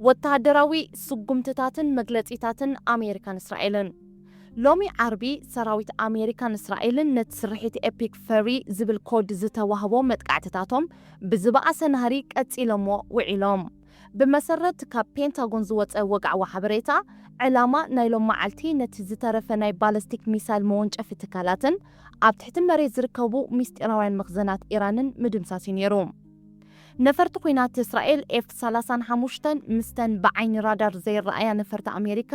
ወተሃደራዊ ስጉምትታትን መግለጺታትን ኣሜሪካን እስራኤልን። ሎሚ ዓርቢ ሰራዊት ኣሜሪካን እስራኤልን ነቲ ስርሒት ኤፒክ ፈሪ ዝብል ኮድ ዝተዋህቦ መጥቃዕትታቶም ብዝበኣሰ ናህሪ ቀጺሎሞ ውዒሎም። ብመሰረት ካብ ፔንታጎን ዝወጸ ወግዓዊ ሓበሬታ፣ ዕላማ ናይ ሎም መዓልቲ ነቲ ዝተረፈ ናይ ባለስቲክ ሚሳይል መወንጨፊ ትካላትን ኣብ ትሕቲ መሬት ዝርከቡ ምስጢራውያን መኽዘናት ኢራንን ምድምሳስ እዩ ነይሩ። ነፈርቲ ኲናት እስራኤል ኤፍ ሰላሳን ሓሙሽተን ምስተን ብዓይኒ ራዳር ዘይረኣያ ነፈርቲ ኣሜሪካ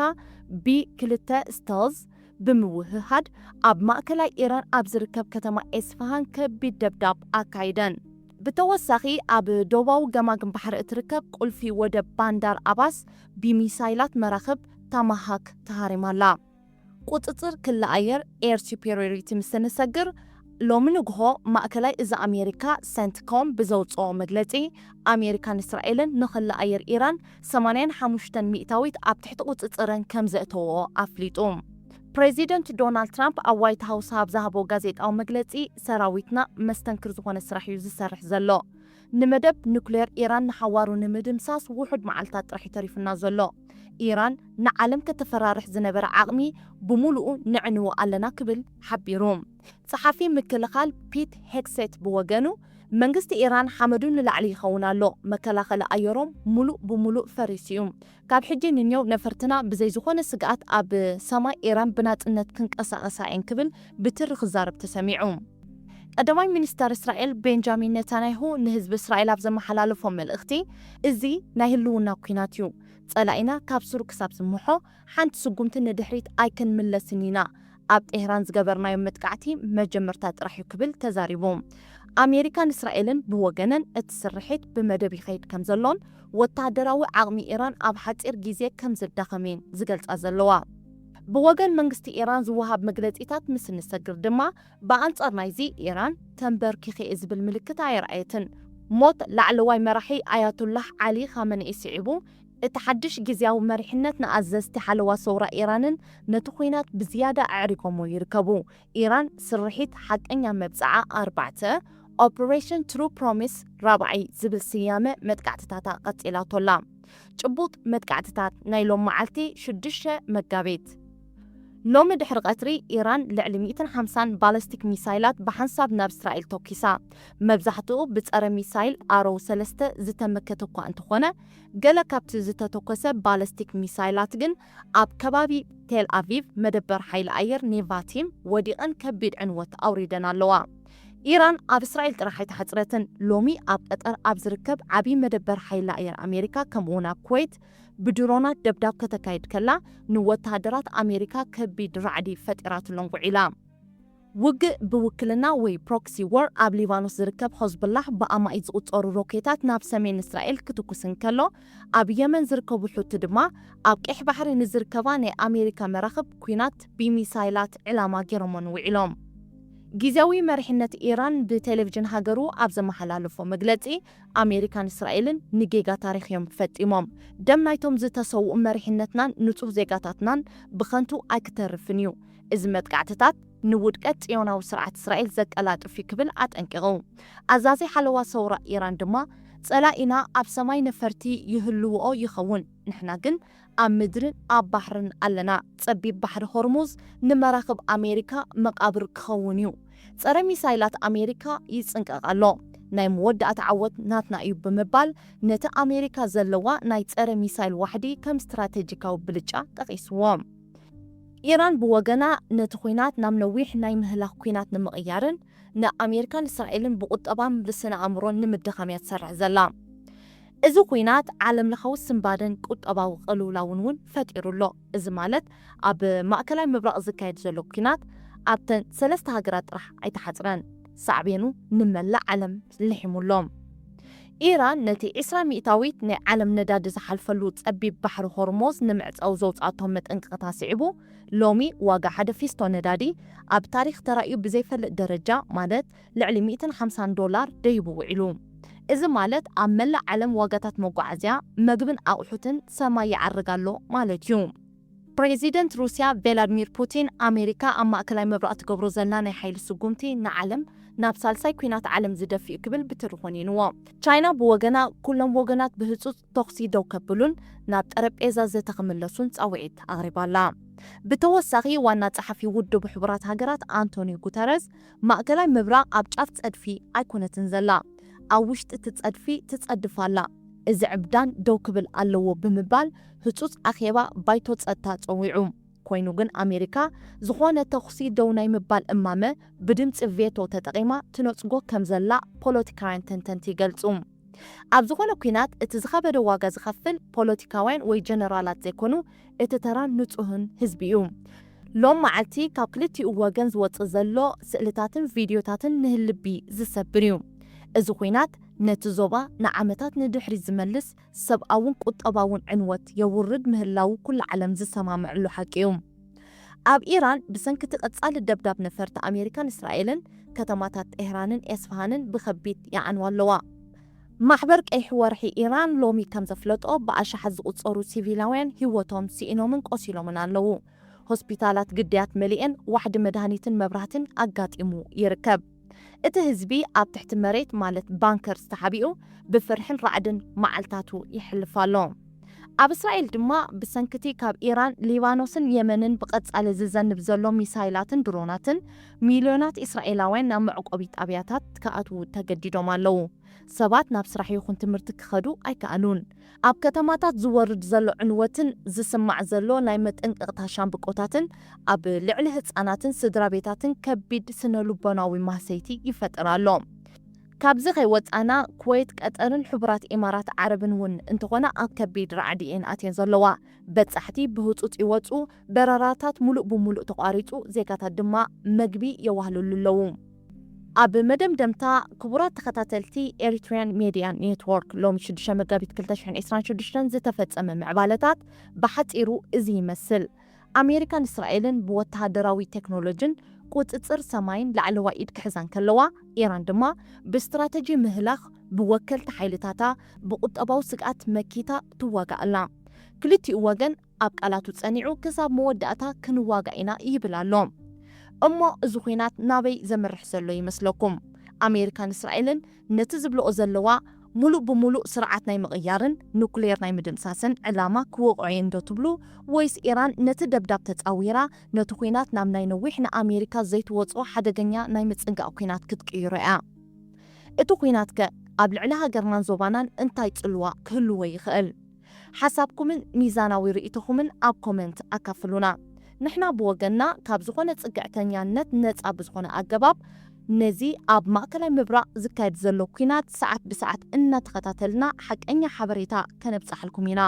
ቢ ክልተ ስቴልዝ ብምውህሃድ ኣብ ማእከላይ ኢራን ኣብ ዝርከብ ከተማ ኤስፋሃን ከቢድ ደብዳብ ኣካይደን። ብተወሳኺ ኣብ ዶባዊ ገማግም ባሕሪ እትርከብ ቁልፊ ወደብ ባንዳር ኣባስ ብሚሳይላት መራኽብ ታማሃክ ተሃሪማ ኣላ። ቁጽጽር ክሊ ኣየር ኤር ሱፔሪዮሪቲ ምስ ተነሰግር፣ ሎሚ ንግሆ ማእከላይ እዚ ኣሜሪካ ሰንትኮም ብዘውጽኦ መግለጺ፣ ኣሜሪካን እስራኤልን ንክሊ ኣየር ኢራን ሰማንያን ሓሙሽተን ሚእታዊት ኣብ ትሕቲ ቁጽጽረን ከም ዘእተዎ ኣፍሊጡ። ፕሬዚደንት ዶናልድ ትራምፕ ኣብ ዋይት ሃውስ ኣብ ዝሃቦ ጋዜጣዊ መግለጺ፣ ሰራዊትና መስተንክር ዝኾነ ስራሕ እዩ ዝሰርሕ ዘሎ። ንመደብ ኑክሌር ኢራን ንሓዋሩ ንምድምሳስ ውሑድ መዓልታት ጥራሕ እዩ ተሪፉና ዘሎ። ኢራን ንዓለም ከተፈራርሕ ዝነበረ ዓቕሚ ብምሉኡ ነዕንዎ ኣለና ክብል ሓቢሩ። ጸሓፊ ምክልኻል ፒት ሄግሴት ብወገኑ፣ መንግስቲ ኢራን ሓመዱ ንላዕሊ ይኸውን ኣሎ፣ መከላኸሊ ኣየሮም ሙሉእ ብሙሉእ ፈሪሱ እዩ። ካብ ሕጂ ንንየው ነፈርትና ብዘይ ዝኾነ ስግኣት ኣብ ሰማይ ኢራን ብናጽነት ክንቀሳቐሳ እየን ክብል ብትሪ ክዛረብ ተሰሚዑ። ቀዳማይ ሚኒስተር እስራኤል ቤንጃሚን ኔታንያሁ ንህዝቢ እስራኤል ኣብ ዘመሓላለፎ መልእኽቲ፣ እዚ ናይ ህልውና ኲናት እዩ። ጸላኢና ካብ ሱር ክሳብ ዝምሖ ሓንቲ ስጉምቲ ንድሕሪት ኣይክንምለስን ኢና። ኣብ ጤህራን ዝገበርናዮ መጥቃዕቲ መጀመርታ ጥራሕ እዩ ክብል ተዛሪቡ። ኣሜሪካን እስራኤልን ብወገነን እቲ ስርሒት ብመደብ ይኸይድ ከም ዘሎን ወተሃደራዊ ዓቕሚ ኢራን ኣብ ሓጺር ግዜ ከም ዝዳኸም እየን ዝገልጻ ዘለዋ። ብወገን መንግስቲ ኢራን ዝወሃብ መግለጺታት ምስ እንሰግር ድማ፣ ብኣንጻር ናይዚ ኢራን ተንበርኪኸ እየ ዝብል ምልክት ኣየርኣየትን። ሞት ላዕለዋይ መራሒ ኣያቱላህ ዓሊ ኻመነኢ ስዒቡ፣ እቲ ሓድሽ ግዝያዊ መሪሕነት ንኣዘዝቲ ሓለዋ ሰውራ ኢራንን ነቲ ኲናት ብዝያዳ ኣዕሪጎሞ ይርከቡ። ኢራን ስርሒት ሓቀኛ መብጽዓ ኣርባዕተ፣ ኦፕሬሽን ትሩ ፕሮሚስ ራብዓይ ዝብል ስያመ መጥቃዕትታታ ቀጺላቶላ። ጭቡጥ መጥቃዕትታት ናይ ሎም መዓልቲ ሽዱሽተ መጋቢት። ሎሚ ድሕሪ ቀትሪ ኢራን ልዕሊ ሚእትን ሓምሳን ባለስቲክ ሚሳይላት ብሓንሳብ ናብ እስራኤል ተኪሳ። መብዛሕትኡ ብጸረ ሚሳይል ኣሮው ሰለስተ ዝተመከተ እኳ እንተኾነ፣ ገለ ካብቲ ዝተተኮሰ ባለስቲክ ሚሳይላት ግን ኣብ ከባቢ ቴል ኣቪቭ መደበር ሓይሊ ኣየር ኔቫቲም ወዲቐን ከቢድ ዕንወት ኣውሪደን ኣለዋ። ኢራን ኣብ እስራኤል ጥራሕ ኣይተሓጽረትን። ሎሚ ኣብ ቀጠር ኣብ ዝርከብ ዓቢ መደበር ሓይሊ ኣየር ኣሜሪካ፣ ከምኡ'ውን ኣብ ኩዌት ብድሮናት ደብዳብ ከተካይድ ከላ፣ ንወተሃደራት ኣሜሪካ ከቢድ ራዕዲ ፈጢራትሎም ውዒላ። ውግእ ብውክልና ወይ ፕሮክሲ ዎር ኣብ ሊባኖስ ዝርከብ ሖዝቦላህ ብኣማኢት ዝቑጸሩ ሮኬታት ናብ ሰሜን እስራኤል ክትኩስ እንከሎ፣ ኣብ የመን ዝርከቡ ሑቲ ድማ ኣብ ቀይሕ ባሕሪ ንዝርከባ ናይ ኣሜሪካ መራኽብ ኲናት ብሚሳይላት ዕላማ ገይሮመን ውዒሎም። ግዝያዊ መሪሕነት ኢራን ብቴሌቪዥን ሃገሩ ኣብ ዘመሓላለፎ መግለጺ፣ ኣሜሪካን እስራኤልን ንጌጋ ታሪኽ እዮም ፈጺሞም። ደም ናይቶም ዝተሰውኡ መሪሕነትናን ንጹህ ዜጋታትናን ብኸንቱ ኣይክተርፍን እዩ። እዚ መጥቃዕትታት ንውድቀት ጽዮናዊ ስርዓት እስራኤል ዘቀላጥፍ እዩ ክብል ኣጠንቂቑ። ኣዛዚ ሓለዋ ሰውራ ኢራን ድማ፣ ጸላኢና ኣብ ሰማይ ነፈርቲ ይህልውኦ ይኸውን፣ ንሕና ግን ኣብ ምድርን ኣብ ባሕርን ኣለና። ጸቢብ ባሕሪ ሆርሙዝ ንመራኽብ ኣሜሪካ መቓብር ክኸውን እዩ። ጸረ ሚሳይላት ኣሜሪካ ይጽንቀቕ ኣሎ። ናይ መወዳእታ ዓወት ናትና እዩ ብምባል፣ ነቲ ኣሜሪካ ዘለዋ ናይ ጸረ ሚሳይል ዋሕዲ ከም ስትራቴጂካዊ ብልጫ ጠቒስዎ። ኢራን ብወገና፣ ነቲ ኲናት ናብ ነዊሕ ናይ ምህላኽ ኲናት ንምቕያርን ንኣሜሪካን እስራኤልን ብቑጠባን ብስነ ኣእምሮን ንምድኻም እያ ትሰርሕ ዘላ። እዚ ኲናት ዓለምለኻዊ ስንባደን ቁጠባዊ ቅልውላውን እውን ፈጢሩ ኣሎ። እዚ ማለት፣ ኣብ ማእከላይ ምብራቕ ዝካየድ ዘሎ ኲናት ኣብተን ሰለስተ ሃገራት ጥራሕ ኣይተሓጽረን። ሳዕቤኑ ንመላእ ዓለም ልሒሙ ኣሎ። ኢራን ነቲ ዕስራ ሚእታዊት ናይ ዓለም ነዳዲ ዝሓልፈሉ ጸቢብ ባሕሪ ሆርሞዝ ንምዕጻው ዘውጽኣቶ መጠንቀቕታ ስዒቡ፣ ሎሚ ዋጋ ሓደ ፊስቶ ነዳዲ ኣብ ታሪኽ ተራእዩ ብዘይፈልጥ ደረጃ፣ ማለት ልዕሊ ሚእትን ሓምሳን ዶላር ደይቡ ውዒሉ። እዚ ማለት ኣብ መላእ ዓለም ዋጋታት መጓዓዝያ፣ መግብን ኣቑሑትን ሰማይ ይዓርግ ኣሎ ማለት እዩ። ፕሬዚደንት ሩስያ ቬላድሚር ፑቲን፣ ኣሜሪካ ኣብ ማእከላይ ምብራቕ ትገብሮ ዘላ ናይ ሓይሊ ስጉምቲ ንዓለም ናብ ሳልሳይ ኲናት ዓለም ዝደፍእ ክብል ብትሪ ኮኒንዎ። ቻይና ብወገና፣ ኩሎም ወገናት ብህጹጽ ተኹሲ ደው ከብሉን ናብ ጠረጴዛ ዘተ ክምለሱን ጻውዒት ኣቕሪባ'ላ። ብተወሳኺ፣ ዋና ጸሓፊ ውድብ ሕቡራት ሃገራት ኣንቶኒዮ ጉተረዝ፣ ማእከላይ ምብራቕ ኣብ ጫፍ ጸድፊ ኣይኮነትን ዘላ፣ ኣብ ውሽጢ እቲ ጸድፊ ትጸድፍ ኣላ። እዚ ዕብዳን ደው ክብል ኣለዎ ብምባል ህጹጽ ኣኼባ ባይቶ ጸጥታ ጸዊዑ። ኮይኑ ግን ኣሜሪካ ዝኾነ ተኹሲ ደው ናይ ምባል እማመ ብድምጺ ቬቶ ተጠቒማ ትነጽጎ ከም ዘላ ፖለቲካውያን ተንተንቲ ይገልጹ። ኣብ ዝኾነ ኲናት እቲ ዝኸበደ ዋጋ ዝኸፍል ፖለቲካውያን ወይ ጀነራላት ዘይኮኑ፣ እቲ ተራ ንጹህን ህዝቢ እዩ። ሎም መዓልቲ ካብ ክልቲኡ ወገን ዝወጽእ ዘሎ ስእልታትን ቪድዮታትን ንህልቢ ዝሰብር እዩ። እዚ ኲናት ነቲ ዞባ ንዓመታት ንድሕሪት ዝመልስ ሰብኣውን ቁጠባውን ዕንወት የውርድ ምህላዉ ኩሉ ዓለም ዝሰማምዕሉ ሓቂ እዩ። ኣብ ኢራን ብሰንኪ እቲ ቀጻሊ ደብዳብ ነፈርቲ ኣሜሪካን እስራኤልን ከተማታት ጤህራንን ኤስፋሃንን ብኸቢድ ይዓንዋ ኣለዋ። ማሕበር ቀይሕ ወርሒ ኢራን ሎሚ ከም ዘፍለጦ ብኣሽሓት ዝቑጸሩ ሲቪላውያን ህይወቶም ስኢኖምን ቆሲሎምን ኣለዉ። ሆስፒታላት ግዳያት መሊኤን ዋሕዲ መድሃኒትን መብራህትን ኣጋጢሙ ይርከብ። እቲ ህዝቢ ኣብ ትሕቲ መሬት ማለት ባንከርስ ተሓቢኡ ብፍርሕን ራዕድን መዓልታቱ ይሕልፍ ኣሎ። ኣብ እስራኤል ድማ ብሰንክቲ ካብ ኢራን፣ ሊባኖስን የመንን ብቐጻሊ ዝዘንብ ዘሎ ሚሳይላትን ድሮናትን ሚልዮናት እስራኤላውያን ናብ መዕቆቢ ጣብያታት ክኣትዉ ተገዲዶም ኣለዉ። ሰባት ናብ ስራሕ ይኹን ትምህርቲ ክኸዱ ኣይከኣሉን። ኣብ ከተማታት ዝወርድ ዘሎ ዕንወትን ዝስማዕ ዘሎ ናይ መጠንቀቕታ ሻምብቆታትን ኣብ ልዕሊ ህጻናትን ስድራ ቤታትን ከቢድ ስነ ልቦናዊ ማህሰይቲ ይፈጥር ኣሎ። ካብዚ ከይወጻና፣ ኩዌት፣ ቀጠርን ሕቡራት ኢማራት ዓረብን እውን እንተኾና ኣብ ከቢድ ራዕዲ እየን ኣትየን ዘለዋ። በጻሕቲ ብህጹጽ ይወጹ፣ በረራታት ሙሉእ ብሙሉእ ተቋሪጹ፣ ዜጋታት ድማ መግቢ የዋህልሉ ኣለዉ። ኣብ መደምደምታ፣ ክቡራት ተኸታተልቲ ኤሪትሪያን ሜድያ ኔትወርክ፣ ሎሚ ሽዱሽተ መጋቢት ክልተ ሽሕን ዕስራን ሽዱሽተን ዝተፈጸመ ምዕባለታት ብሓጺሩ እዚ ይመስል። ኣሜሪካን እስራኤልን ብወተሃደራዊ ቴክኖሎጂን ቁጽጽር ሰማይን ላዕለዋይ ኢድ ክሕዛ እንከለዋ፣ ኢራን ድማ ብስትራተጂ ምህላኽ ብወከልቲ ሓይልታታ ብቁጠባዊ ስግኣት መኪታ ትዋጋእ ኣላ። ክልቲኡ ወገን ኣብ ቃላቱ ጸኒዑ ክሳብ መወዳእታ ክንዋጋእ ኢና ይብል ኣሎ። እሞ እዚ ኲናት ናበይ ዘምርሕ ዘሎ ይመስለኩም? ኣሜሪካን እስራኤልን ነቲ ዝብልኦ ዘለዋ ሙሉእ ብሙሉእ ስርዓት ናይ ምቕያርን ኑክሌር ናይ ምድምሳስን ዕላማ ክወቕዖ እየን ዶ ትብሉ? ወይስ ኢራን ነቲ ደብዳብ ተጻዊራ ነቲ ኲናት ናብ ናይ ነዊሕ ንኣሜሪካ ዘይትወጽኦ ሓደገኛ ናይ ምጽንጋቕ ኲናት ክትቅይሮ እያ? እቲ ኲናት ከ ኣብ ልዕሊ ሃገርናን ዞባናን እንታይ ጽልዋ ክህልዎ ይኽእል? ሓሳብኩምን ሚዛናዊ ርእይቶኹምን ኣብ ኮመንት ኣካፍሉና። ንሕና ብወገንና ካብ ዝኾነ ጽግዕተኛነት ነጻ ብዝኾነ ኣገባብ ነዚ ኣብ ማእከላይ ምብራቕ ዝካየድ ዘሎ ኲናት ሰዓት ብሰዓት እናተኸታተልና ሓቀኛ ሓበሬታ ከነብጽሓልኩም ኢና።